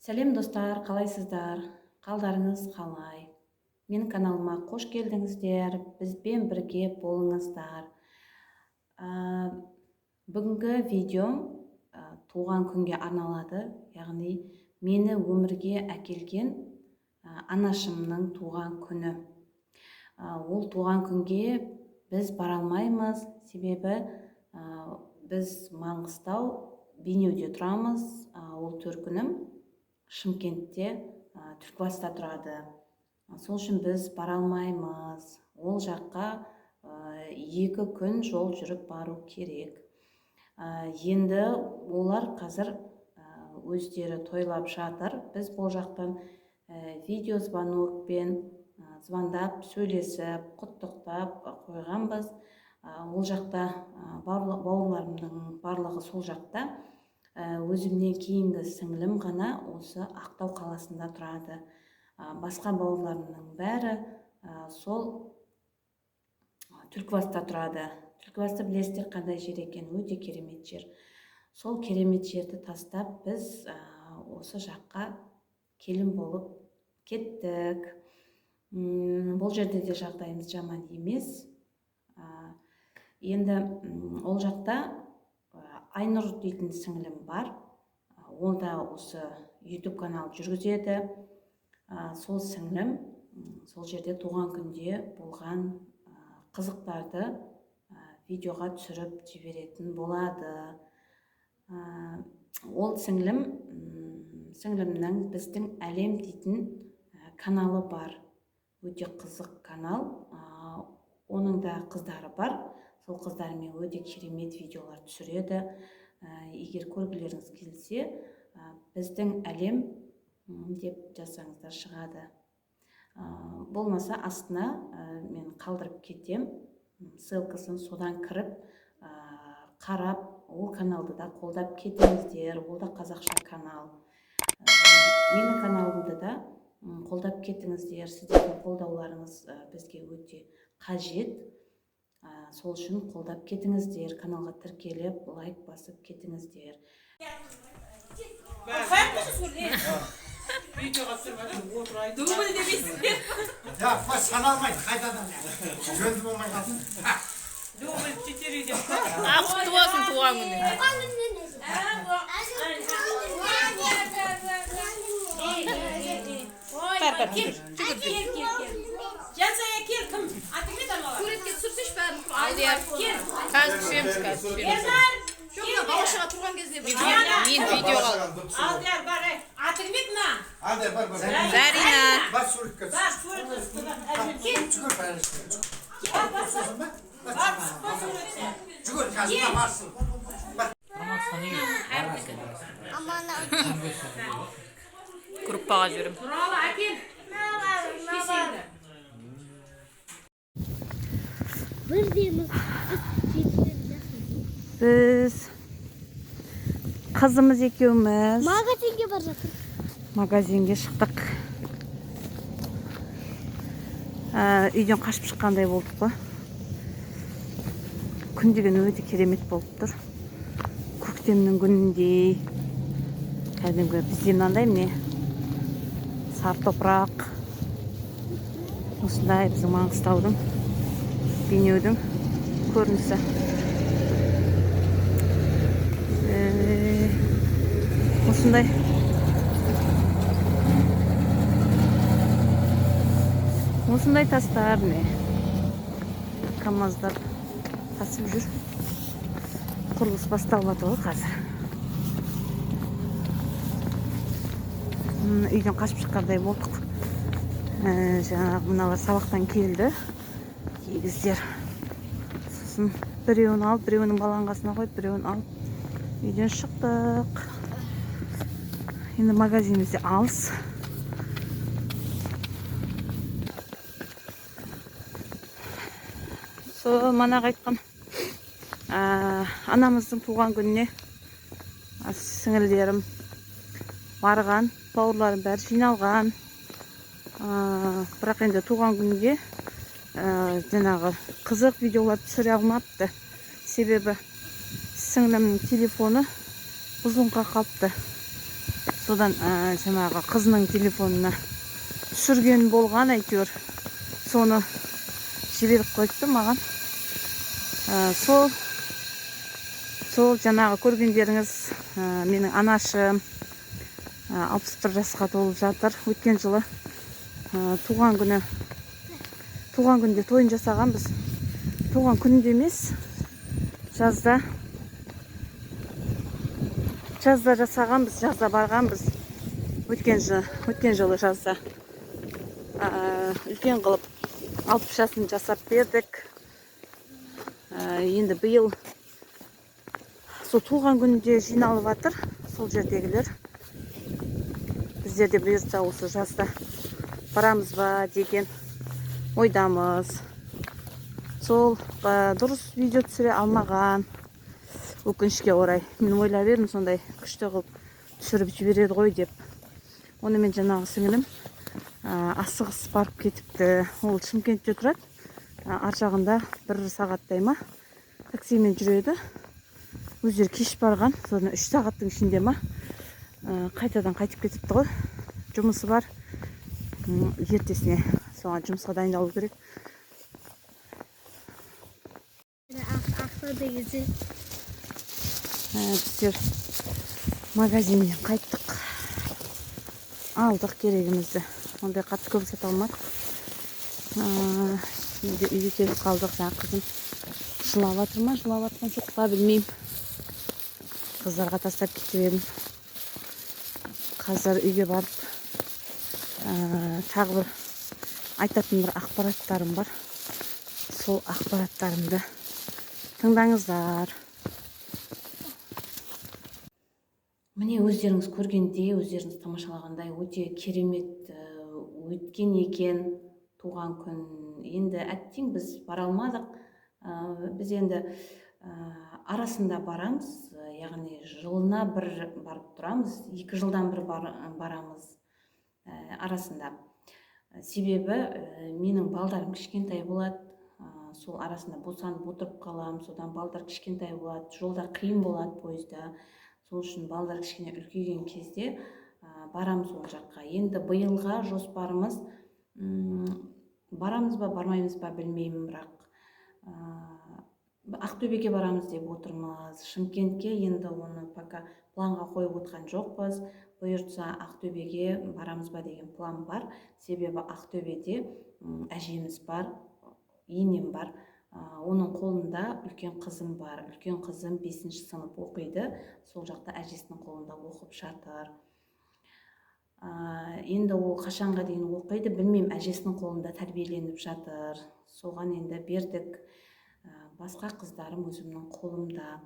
Сәлем, достар, қалайсыздар? Қалдарыңыз қалай? Менің каналыма қош келдіңіздер, бізбен бірге болыңыздар. Бүгінгі видеом туған күнге арналады, яғни мені өмірге әкелген анашымның туған күні. Ол туған күнге біз бара алмаймыз, себебі біз Маңғыстау Бейнеуде тұрамыз, ол төркінім Шымкентте, Түлкібаста тұрады. Сол үшін біз бара алмаймыз. Ол жаққа 2 күн жол жүріп бару керек. Енді олар қазір өздері тойлап жатыр. Біз бұл жақтан видеозвонокпен звондап, сөйлесіп, құттықтап қойғанбыз. Ол жақта бауырларымның барлығы сол жақта. Өзімнен кейінгі сіңлім ғана осы Ақтау қаласында тұрады. Басқа бауырларымның бәрі сол Түлкібаста тұрады. Түлкібасты білесіздер қандай жер екен, өте керемет жер. Сол керемет жерді тастап біз осы жаққа келін болып кеттік. Бұл жерде де жағдайымыз жаман емес. Енді ол жақта Айнұр дейтін сіңілім бар. Ол да осы YouTube канал жүргізеді. Сол сіңлім сол жерде туған күнде болған қызықтарды видеоға түсіріп жіберетін болады. Ол сіңлімнің Біздің әлем дейтін каналы бар. Өте қызық канал. Оның да қыздары бар. Сол қыздармен өте керемет видеолар түсіреді. Егер көргілеріңіз келсе, Біздің әлем деп жазсаңыздар шығады. Болмаса астына мен қалдырып кетем ссылкасын, содан кіріп, қарап, ол каналды да қолдап кетіңіздер. Ол да қазақша канал. Менің каналымды да қолдап кетіңіздер. Сіздердің қолдауларыңыз бізге өте қажет. Сол үшін қолдап кетіңіздер, каналға тіркеліп, лайк басып кетіңіздер. Дубль демейсіңдер. Я, қой, саналмайды, қайтадан. Жөнді болмай қалсын. Дубль 4 деп. А, құтты болсын туған күні. Бар, бар, кел. Кел, кел, кел. Жансая, кел, кім? Атың не Тамала? Суретке түсірсейші бәрін. Алдияр. Кел. Қазір түсеміз, қазір түсеміз. Ернар. Жоқ, мына бала-шаға тұрған кезінде бір Мен видеоға алдым. Алдияр, бар, ей. Атың не мына? Hadi бар, бар. Зарина. Бар, суретке түс. Бар, суретке түс. Кел. Жүгір, бәрі. Бар, бар, бар. Бар, түс қой суретке. Жүгір, қазір мына барсын. Бар. Группаға жүрмін. Нұралы, әкел. Кесеңді. Бірдейміз. Біз жетілерді. Біз қызымыз екеуміз Магазинге бара жатырмыз. Магазинге шықтық. Үйден қашып шыққандай болдық қой. Күн деген өте керемет болып тұр. Көктемнің күніндей. Кәдімгі бізде мынандай міне сары топырақ. Осындай біздің Маңғыстаудың, Бейнеудің көрінісі. Осындай. Осындай тастар міне. КамАЗдар тасып жүр. Құрылыс басталып жатыр ғой қазір. Үйден қашып шыққандай болдық. Жаңағы мыналар сабақтан келді. Егіздер. Сосын біреуін алып, біреуінің баланың қасына қойып, біреуін алып үйден шықтық. Енді магазиніміз де алыс. Сол манағы айтқан, анамыздың туған күніне сіңілдерім барған, бауырларым бәрі жиналған. Бірақ енді туған күнге, жаңағы қызық видеолар түсіре алмапты. Себебі сіңлімнің телефоны бұзылыңқырап қалыпты. Содан жаңағы қызының телефонына түсірген болған әйтеуір. Соны жіберіп қойыпты маған. Сол жаңағы көргендеріңіз, менің анашым 61 жасқа толып жатыр. Өткен жылы туған күні, туған күнде тойын жасағанбыз. Туған күнінде емес, жазда жасағанбыз, жазда барғанбыз. Өткен жылы жазда үлкен қылып 60 жасын жасап бердік. Енді биыл сол туған күнінде жиналып жатыр сол жердегілер. Біздер де бұйыртса, осы жазда барамыз ба деген ойдамыз. Сол дұрыс видео түсіре алмаған, өкінішке орай. Мен ойлап едім, сондай күшті қылып түсіріп жібереді ғой деп. Онымен жаңағы сіңілім асығыс барып кетіпті. Ол Шымкентте тұрады. Ар жағында бір сағаттай ма таксимен жүреді. Өздері кеш барған, содан 3 сағаттың ішінде ма қайтадан қайтып кетіпті ғой. Жұмысы бар. Ертесіне соған жұмысқа дайындалу керек. Ақша деген сөз. Біздер магазиннен қайттық, алдық керегімізді. Ондай қатты көп зат алмадық. Енді үйге келіп қалдық. Жаңа қызым жылап жатыр ма, жылап жатқан жоқ па, білмеймін. Қыздарға тастап кетіп едім. Қазір үйге барып, тағы бір айтатын бір ақпараттарым бар. Сол ақпараттарымды тыңдаңыздар. Міне, өздеріңіз көргендей, өздеріңіз тамашалағандай, өте керемет өткен екен туған күн. Енді әттең, біз бара алмадық. Біз енді арасында барамыз, яғни жылына бір барып тұрамыз, 2 жылдан бір барамыз арасында. Себебі менің балдарым кішкентай болады, сол арасында босанып отырып қаламын. Содан балдар кішкентай болады, жолда қиын болады пойызда. Сол үшін балдар кішкене үлкейген кезде барамыз ол жаққа. Енді биылға жоспарымыз, барамыз ба, бармаймыз ба, білмеймін, бірақ Ақтөбеге барамыз деп отырмыз. Шымкентке енді оны пока планға қойып отқан жоқпыз. Бұйыртса, Ақтөбеге барамыз ба деген план бар. Себебі Ақтөбеде әжеміз бар, енем бар. Оның қолында үлкен қызым бар. Үлкен қызым бесінші сынып оқиды, сол жақта әжесінің қолында оқып жатыр. Енді ол қашанға дейін оқиды, білмеймін. Әжесінің қолында тәрбиеленіп жатыр, соған енді бердік. Басқа қыздарым өзімнің қолымда.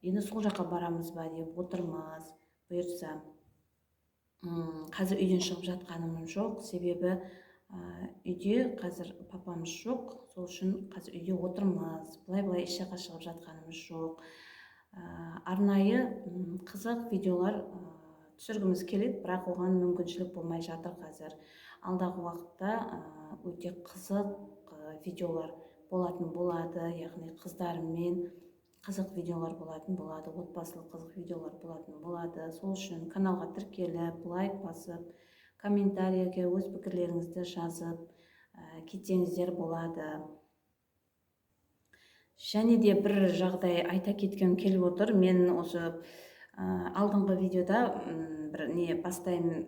Енді сол жаққа барамыз ба деп отырмыз, бұйыртса. Қазір үйден шығып жатқаным жоқ, себебі үйде қазір папамыз жоқ. Сол үшін қазір үйде отырмыз, былай былай еш жаққа шығып жатқанымыз жоқ. Арнайы қызық видеолар түсіргіміз келеді, бірақ оған мүмкіншілік болмай жатыр қазір. Алдағы уақытта өте қызық видеолар болатын болады, яғни қыздарыммен қызық видеолар болатын болады, отбасылық қызық видеолар болатын болады. Сол үшін каналға тіркеліп, лайк басып, комментарийге өз пікірлеріңізді жазып кетсеңіздер болады. Және де бір жағдай айта кеткім келіп отыр. Мен осы алдыңғы видеода бір не бастаймын,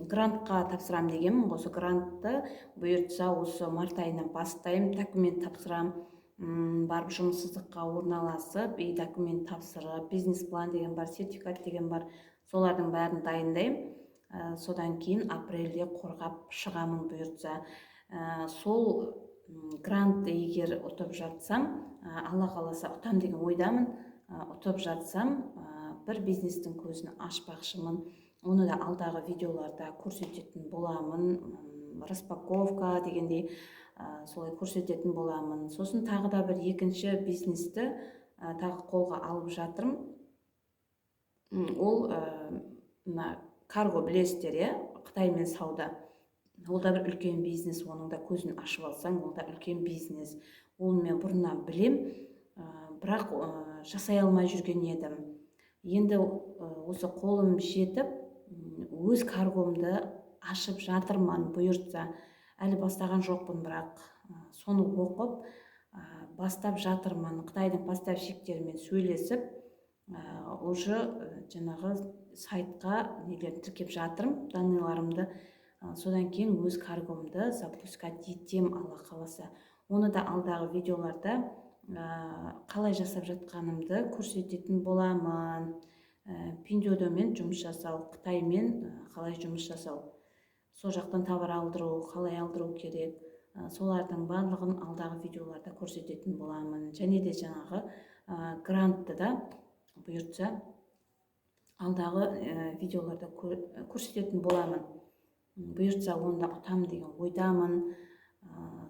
грантқа тапсырам дегенмін ғой. Осы грантты бұйыртса, осы март айынан бастаймын, документ тапсырам. Барып жұмыссыздыққа орналасып и документ тапсырып, бизнес план деген бар, сертификат деген бар, солардың бәрін дайындаймын. Содан кейін апрельде қорғап шығамын, бұйыртса. Сол грантты егер ұтып жатсам, Алла қаласа, ұтам деген ойдамын. Ұтып жатсам, бір бизнестің көзін ашпақшымын. Оны да алдағы видеоларда көрсететін боламын, распаковка дегендей, солай көрсететін боламын. Сосын тағы да бір екінші бизнесті тағы қолға алып жатырмын. Ол мына карго, білесіздер, иә, Қытаймен сауда. Ол да бір үлкен бизнес. Оның да көзін ашып алсаң, ол да үлкен бизнес. Оны мен бұрыннан білем, бірақ жасай алмай жүрген едім. Енді осы қолым жетіп, өз каргомды ашып жатырмын, бұйыртса. Әлі бастаған жоқпын, бірақ соны оқып, бастап жатырмын. Қытайдың поставщиктерімен сөйлесіп, уже жаңағы сайтқа нелерді тіркеп жатырмын, данныйларымды. Содан кейін өз каргомды запускать етем, Алла қаласа. Оны да алдағы видеоларда қалай жасап жатқанымды көрсететін боламын. Пиндуодуомен жұмыс жасау, Қытаймен қалай жұмыс жасау, сол жақтан товар алдыру, қалай алдыру керек, солардың барлығын алдағы видеоларда көрсететін боламын. Және де жаңағы грантты да, бұйыртса, алдағы видеоларда көрсететін боламын. Бұйыртса, оны да ұтамын деген ойдамын.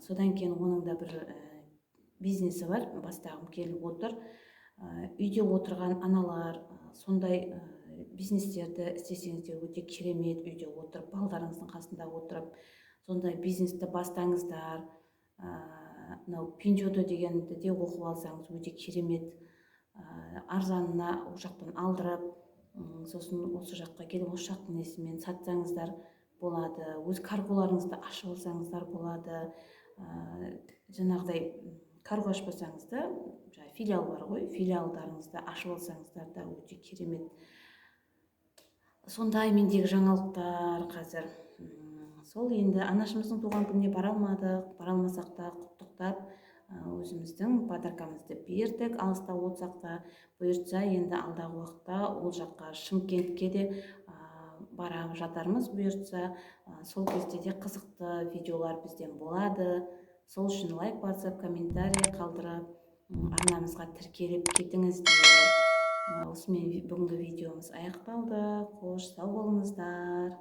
Содан кейін оның да бір бизнесі бар, бастағым келіп отыр. Үйде отырған аналар, сондай бизнестерді істесеңіздер, өте керемет. Үйде отырып, балдарыңыздың қасында отырып, сондай бизнесті бастаңыздар. Мынау Пиндуодуо дегенді де оқып алсаңыз, өте керемет. Арзанына ол жақтан алдырып, сосын осы жаққа келіп, осы жақтың несімен сатсаңыздар болады. Өз карголарыңызды ашып алсаңыздар болады. Жаңағыдай карго ашпасаңыз да, жаңағы филиал бар ғой, филиалдарыңызды ашып алсаңыздар да, өте керемет. Сондай мендегі жаңалықтар қазір. Сол енді анашымыздың туған күніне бара алмадық. Бара алмасақ та, құттықтап, өзіміздің подаркамызды бердік, алыста болсақ та. Бұйыртса, енді алдағы уақытта ол жаққа, Шымкентке де бара жатармыз, бұйыртса. Сол кезде де қызықты видеолар бізден болады. Сол үшін лайк басып, комментарий қалдырып, арнамызға тіркеліп кетіңіздер. Осымен бүгінгі видеомыз аяқталды. Қош, сау болыңыздар.